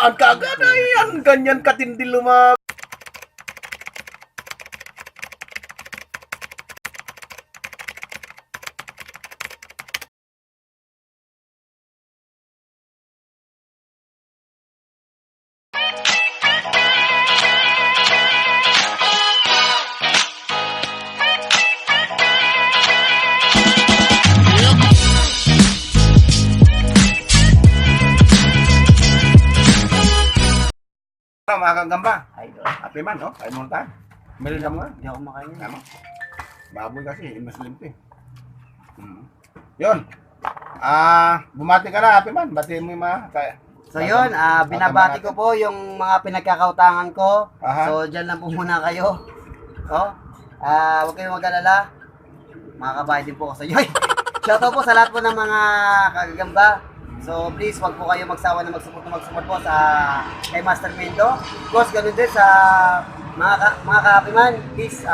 tinamaan ka agad. Ayan, ganyan katindi lumab. Mga kagamba. Happy man, no? Kain muna tayo. Meron na mga. Hindi ako makain. Tama. Baboy kasi, Muslim to eh. Yun. Bumati ka na, Happy man. Batiin mo yung mga kaya. So yun, binabati ko po yung mga pinagkakautangan ko. Aha. So dyan lang po muna kayo. Oh, huwag kayong mag-alala. Makakabayad din po ako sa inyo. Shoutout po sa lahat po ng mga kagagamba. So please, wag po kayo magsawa na mag-support po sa kay Master Mendo. Of course, ganun din sa mga ka-happy man. Please,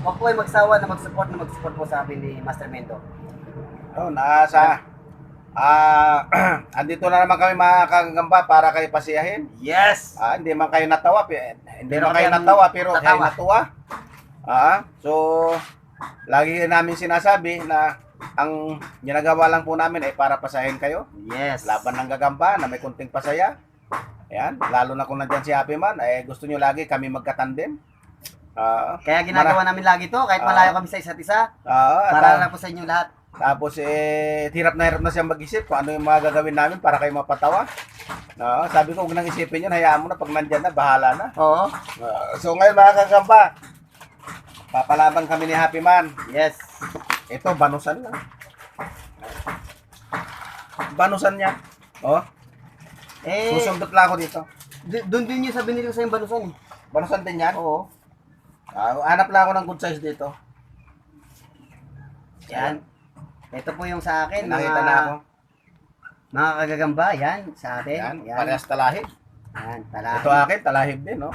wag po kayo magsawa na mag-support po sa akin ni Master Mendo. Oh, andito na naman kami mga kagamba para kayo pasiyahin. Yes! Hindi man kayo natawa, hindi Pero man kayo kayong natawa, pero kayo tatawa. natuwa. So, lagi namin sinasabi na ang ginagawa lang po namin ay para pasahin kayo. Yes! Laban ng gagamba na may kunting pasaya. Ayan, lalo na kung nandyan si Happy Man, gusto nyo lagi kami magkatandem. Kaya ginagawa namin lagi to, kahit malayo kami sa isa't isa. Para lang po sa inyo lahat. Tapos hirap na siyang mag-isip kung ano yung mga gagawin namin para kayo mapatawa. Sabi ko, huwag nang isipin yun, hayaan mo na pag nandyan na, bahala na. Oo. So ngayon mga kagamba, papalaban kami ni Happy Man. Yes. Ito, banusan lang. Banusan niya. Susundot lang ako dito. Doon din yung sa binili ko sa yung banusan eh. Banusan din yan? Oo. Hanap lang ako ng good size dito. Yan. Ito po yung sa akin. Nakita na ako. Mga kagagamba, yan. Sa atin. Yan, parehas talahib. Yan, talahib. Ito akin, talahib din, no?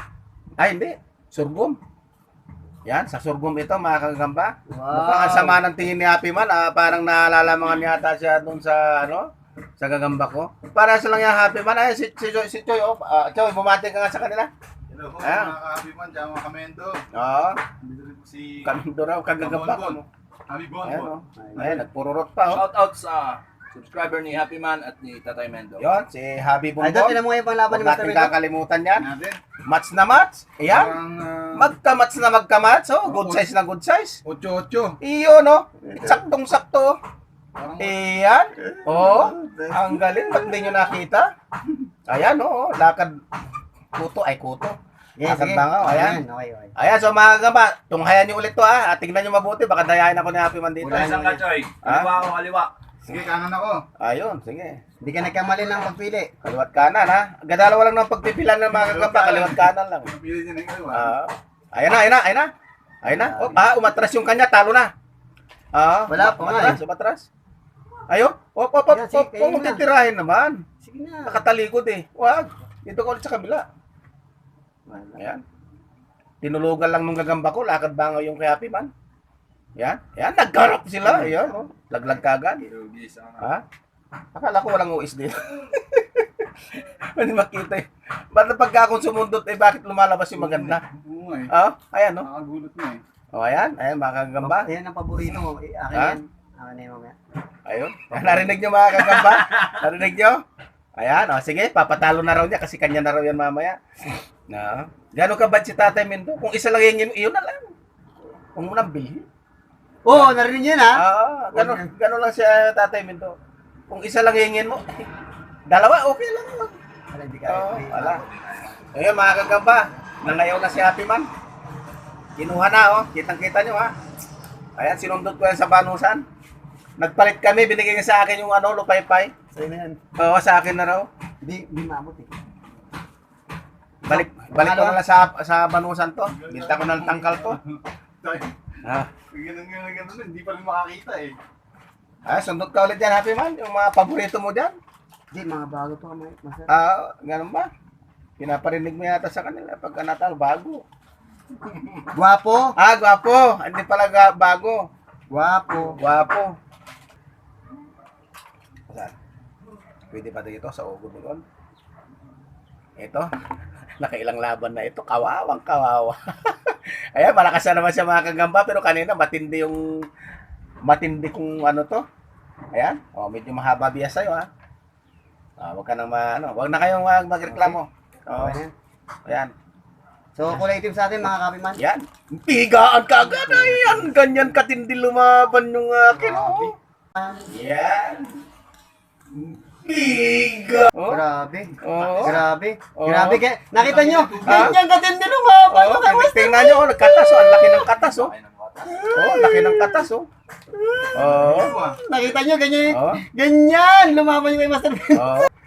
Ay, hindi. Surgum. Yan, sa surgum ito, mga kagamba. Wow. Mukhang ang sama ng tingin ni Happy Man. Parang naalalamangan yata siya doon sa, sa gagamba ko. Para sa lang yung Happy Man. Ay, si Choy, Choy, bumati ka nga sa kanila. Hello po, Ayan. mga ka-Happy Man, dyan mga kamendo. Oo. Dito rin po si Kamindo raw, kagagamba ko. No? Happy Bon Ayan, po. Ayan, nagpururot pa, Shoutout sa subscriber ni Happy Man at ni Tatay Mendo. Yon, si Happy Ay, doon, Bongbong. tinan mo yung panglaban Huwag ni Master natin Mendo. kakalimutan yan. Natin. Match na match. Ayan. Parang Magkamats na magkamats. Good size na good size. 8-8. Iyo, no? Saktong-sakto. Parang Ayan. Ang galing. Ba't hindi nyo nakita? Ayan, lakad. Kuto. Yes, Lakad sige. bangaw. Ayan. Okay. Ayan, so mga gamba, tunghayan nyo ulit to, ha. Tingnan nyo mabuti. Baka dayahin ako ni Happy Man dito. Wala isang kachoy. Ah? Kaliwa ako, kaliwa. sige, kanan ako. Ayun, sige. Hindi ka nagkamali ng pagpili. Kaliwat kanan, ha. Gadalawa lang ng pagpipilan ng mga gamba. Kaliwat kanan lang. Pili niya na yung kaliwa. Ayan na. Umatras yung kanya, talo na. Wala pa nga, umatras. Ayo. Yan, sige, kayo Huwag mong na. titirahin naman. Sige na. Nakatalikod eh. Wag. Dito ka ulit sa kabila. Ayan. Tinulugan lang nung gagamba ko, lakad bangaw yung kay Happy Man. Ayan. Nagkarap sila. Ayan, laglag kagad. Lugi sa Ha? Akala ko walang uis dito. Hindi makita eh. Ba't na pagka akong sumundot bakit lumalabas yung maganda? Oo nga eh. Ayan, no? Nakagulot na eh. Ayan, mga kagamba. Yan ang paborito mo. Akin Ha? yan. Akin na yung mamaya. Ayun. Narinig nyo mga kagamba? Narinig nyo? Ayan, sige, papatalo na raw niya kasi kanya na raw yan mamaya. Gano'n ka ba si Tatay Mendo? Kung isa lang hingin, iyon na lang. Huwag mo nang bilhin. Oo, narinig yun ha? Gano'n lang si Tatay Mendo. Kung isa lang hingin mo, dalawa, okay lang. Wala, hindi ka. Wala. Ayun mga kagamba, nangayaw na si Happy Man. Kinuha na, kitang-kita nyo, ha. Ayan, sinundot ko yan sa banusan. Nagpalit kami, binigay niya sa akin yung lupay-pay. Sa'yo na yan. Oo, sa akin na raw. Hindi maabot eh. Balik ko na lang sa banusan to. Binta ko ng tangkal to. Tayo. Ah, Ganun, hindi pa rin makakita eh. sundot ka ulit yan, Happy Man. Yung mga paborito mo dyan. Hindi, mga bago pa kami. Master. Ganun ba? Pinaparinig mo yata sa kanila pagka natal, bago. Guwapo. Gwapo. Hindi pala bago. Guwapo. Gwapo. Saan? Pwede pa dito sa ugod doon. Ito, nakailang laban na ito. Kawawang kawawa. Ayan, malakas na naman siya mga kagamba, pero kanina matindi kung ano to. Ayan, medyo mahaba biya sa'yo ha. Wag ka nang wag na kayong magreklamo. Okay na. Ayan. So, kulay itim sa atin, mga kapiman. Yan. Tigaan ka agad. Ayan, ganyan katindi lumaban yung akin. Oh. Yan. Tiga. Oh. Grabe. Oh. Grabe. Oh. Grabe. Nakita nyo? Ha? Ganyan katindi lumaban. Oh, tingnan nyo, nagkatas. Ang laki ng katas. Laki ng katas. Nakita nyo, ganyan. Oh. Ganyan. Lumaban yung kay Master Ben.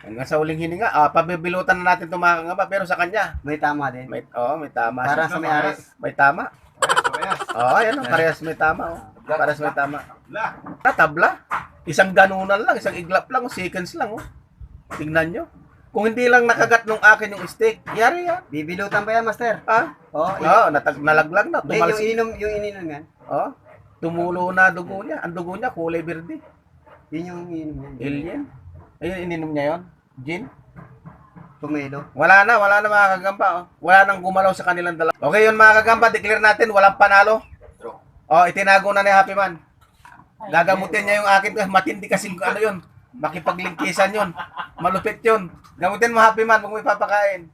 Hanggang sa huling hininga, pabibilutan na natin mga kagamba, pero sa kanya, May tama din. may tama. Para siya. sa may-ari. May tama. Parehas. Ayan, parehas may tama. Parehas may tama. Wala. Tabla. Isang ganunan lang, isang iglap lang, seconds lang. Tingnan nyo. Kung hindi lang nakagat nung akin yung steak, yari yan. Bibilutan pa yan, Master. Oo, nalaglag na. Hindi, Tumalsik. yung ininom yan. Tumulo na dugo niya. Ang dugo niya, kulay verde. Yun yung ininom yan. Alien. Ayun, ininom niya yon. Gin. Tumelo. Wala na mga kagamba. Wala nang gumalaw sa kanilang dalawa. Okay yun mga kagamba, declare natin, walang panalo. Itinago na ni Happy Man. Gagamutin niya yung akin, matindi kasi ano yun. Makipaglingkisan yun. Malupit yun. Gamutin mo Happy Man, kung may papakain.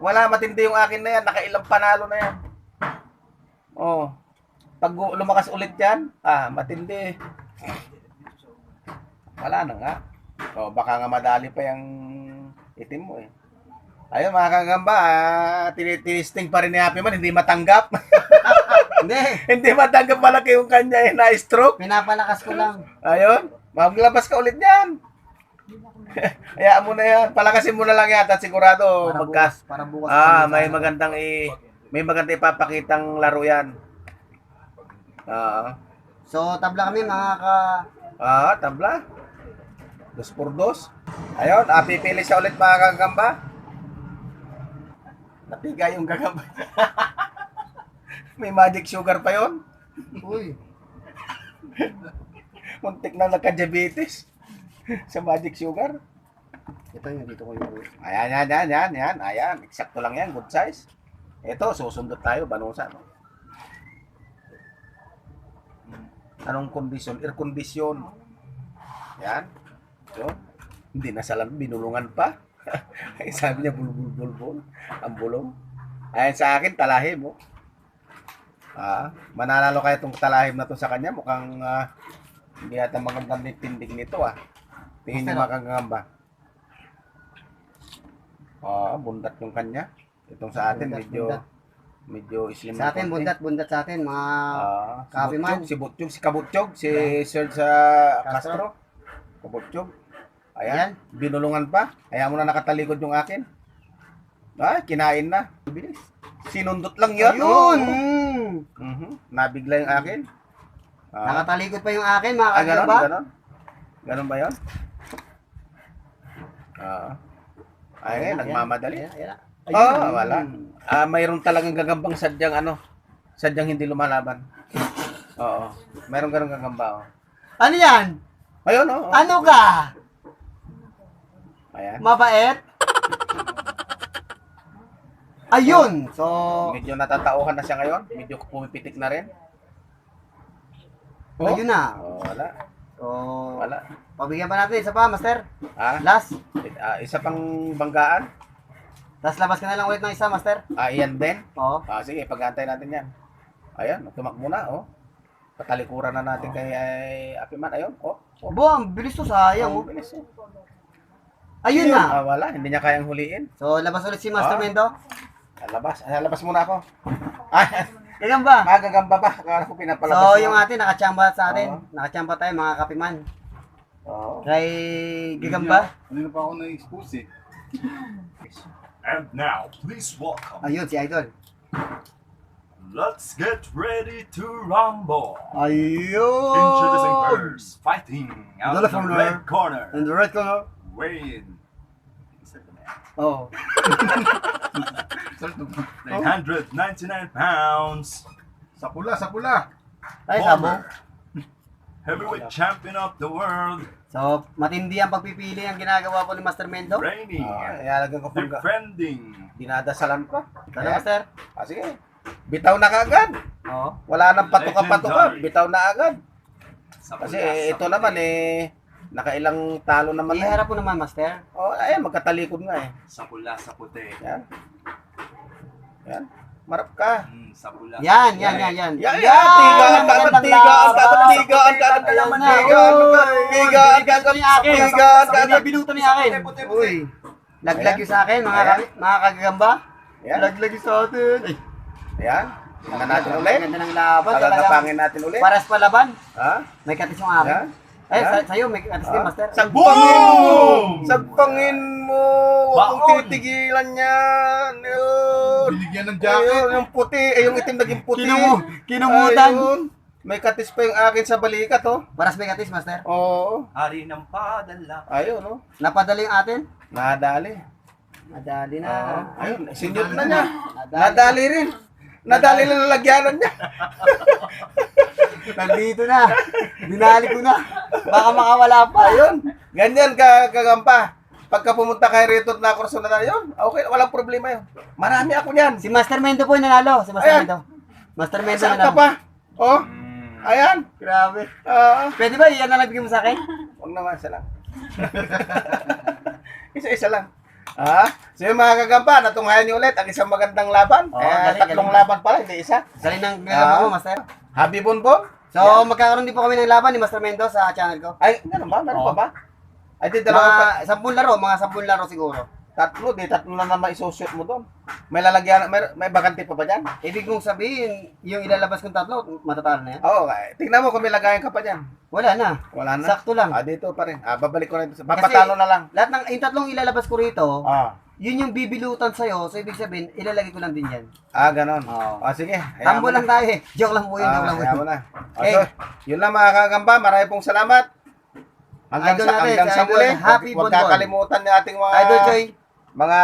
Wala, matindi yung akin na yan. Nakailang panalo na yan. Pag lumakas ulit yan, matindi. Wala na nga. Baka nga madali pa yung itim mo eh. Ayun mga kagamba, tinitesting pa rin ni Happy Man, hindi matanggap. Hindi. Hindi matanggap malaki yung kanya na-stroke. Pinapalakas ko lang. Ayun, maglabas ka ulit yan. Hayaan mo na yan. Palakasin mo na lang yan at sigurado Para bukas. may magandang ipapakitang laro yan. So, tabla kami mga Tabla. 2-2. Ayun, pipili siya ulit mga kagamba. Napiga yung gagamba. May magic sugar pa yon. Uy. Muntik na nagka-diabetes sa magic sugar. Ito yung dito ko yung... Ayan. Ayan, eksakto lang yan, good size. Ito, susundot tayo, banusa. No? Anong kondisyon? Air condition. Yan. So, hindi na salam, binulungan pa. Sabi niya, bulbul. Ang bulong. Ayan sa akin, talahim. Mananalo kaya itong talahim na to sa kanya. Mukhang hindi yata magandang tindig nito. Tingin niyo mga kagamba. Bundat yung kanya. Itong sa atin, medyo slim. Sa atin, bundat sa atin, mga Happy Man. Si Butchog, si Kabutchog, si Serge Castro. Kabutchog. Ayan, binulungan pa. Ayan mo na nakatalikod yung akin. Kinain na. Bilis. Sinundot lang yun. Ayun! Nabigla yung akin. Nakatalikod pa yung akin, mga Ganon, kagamba. Ganon ba yun? Ay, nagmamadali. Wala. Mayroon talagang gagambang sadyang hindi lumalaban. Oo. Mayroon ganong gagamba. Ano yan? Ayun, Ano ka? Ayan. Mabait? Ayun! So, Medyo natatauhan na siya ngayon. Medyo pumipitik na rin. ayun na. Wala. So, Wala. pabigyan pa natin isa pa, Master. Last. Last. Isa pang banggaan. Tapos labas ka na lang ulit ng isa, Master. Iyan din. Oo. Sige, pag-antay natin yan. Ayan, tumakbo na, Patalikuran na natin kay Happy Man. Ayun, Bo, ang bilis to, sayang. Ang bilis, Ayun na. Wala, hindi niya kayang huliin. So, labas ulit si Master Mendo. Labas muna ako. Gagamba. Magagamba ba? Akala ko pinapalabas. So, yung atin, nakachamba sa atin. Nakachamba tayo, mga kapiman. Kay Gagamba. Kanina pa ako na-expose eh. And now, please welcome. Ayun, si Idol. Let's get ready to rumble. Ayun! Introducing first, fighting out Dala of the from red corner. In the red corner. Weighing Oh. 999 pounds. Sa pula. Ay, sabong. Heavyweight champion of the world, So, matindi ang pagpipili ang ginagawa po ni Master Mendo. reigning, Ilalagyan ko pang defending, dinadasalan pa. Ano, Master? Sige. Bitaw na kaagad. Oo. Wala nang patuka-patuka. Legendary. Bitaw na agad. sa Kasi pula, sa ito pula. naman nakailang talo naman na. Iharap po naman, Master. Ayan, magkatalikod nga eh. Sa pula, sa puti. Yan. Yan. Marap ka. Sa pula. Yan. Yan, Yan, tigaan ka, magandang tigaan ka, laban. tigaan ka, tigaan ka, Binuto niya akin. Uy. Laglag yung sa akin, Ayan. mga kagagamba. Yan. Laglag yung sa atin. Ay, Ayan. Tingnan natin ulit. Ganda ng laban. Talagang Pagagapangin natin ulit. paras palaban. Ha? May katis yung akin. Yan. Eh, Yan. sa'yo may katis din, Master. Sagpangin mo! Boom! Sagpangin mo! Huwag mong Baon! titigilan yan! Yun! Binigyan ng Ayun, jacket. yung puti, yung itim naging puti. Kinumutan. Ayun. May katis pa yung akin sa balikat, oh. Paras may katis, Master. Oo. Hari ng padala. Ayun, oh. Napadali yung atin. Nadali. Madali na. Ayun, sinyon na niya. Nadali. Nadali rin. Nadali na lalagyanan niya. Nandito na. Dinali ko na. Baka makawala pa. Ayun. Ganyan kagampa. Pagka pumunta kay Rito na kurso na yun, okay, walang problema yun. Marami ako niyan. Si Master Mendo po yung nanalo. Si Master Ayan. Mendo. Master Mendo Saan ka nanalo. pa? Oh, ayan. Grabe. Pwede ba iyan na lang bigyan mo sa akin? Huwag naman, isa lang. Isa-isa lang. So yung mga kagampa, natunghayan niyo ulit ang isang magandang laban. Galing, Tatlong galing. laban pala, hindi isa. Galing ng gagawin mo, Master. Happy Bonbon. So, magkakaroon din po kami ng laban ni Master Mendo sa channel ko. Ay, ganun ba? Meron Oo. pa ba? Ay, di dalawa pa. Mga 10 laro siguro. Tatlo na naman isushoot mo doon. May lalagyan, may bakante pa ba dyan? Ibig kong sabihin, yung ilalabas kong tatlo, matatalo na yan. Oo, tingnan mo kung may lagayan ka pa dyan. Wala na. Wala na. Sakto lang. Dito pa rin. Babalik ko na ito. Papatalo na lang. Lahat ng yung tatlong ilalabas ko rito, Ah, yun yung bibilutan sa'yo. So, ibig sabihin, ilalagay ko lang din yan. ganon. Oo. Sige. Tambo lang tayo eh. Joke lang po yun, joke lang po Hayaan yun. mo na. Okay. So, yun lang mga kagamba. Marami pong salamat. Idol natin, Hanggang si sa Idol muli. Happy Huwag Bonbon. kakalimutan ni ating mga Idol Joy, mga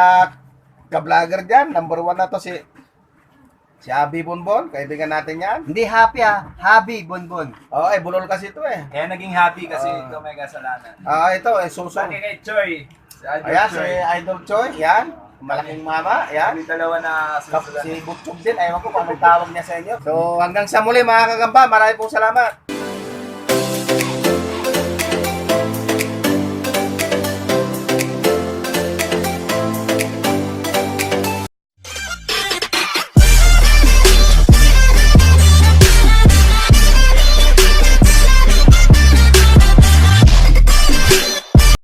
ka-vlogger dyan. Number 1 na to si Abi Bonbon. Kaibigan natin yan. hindi happy Happy Bonbon. Bulol kasi ito eh. Kaya naging happy kasi ito may kasalanan. Ito suso. Bakit kay Choy? Si Idol Ayan, si Choy. Idol Choi. Yan. Malaking mama. Yan. Yung dalawa na Si susunod. Butchog din. Ewan ko kung anong tawag niya sa inyo. So, hanggang sa muli mga kagamba. Marami pong salamat.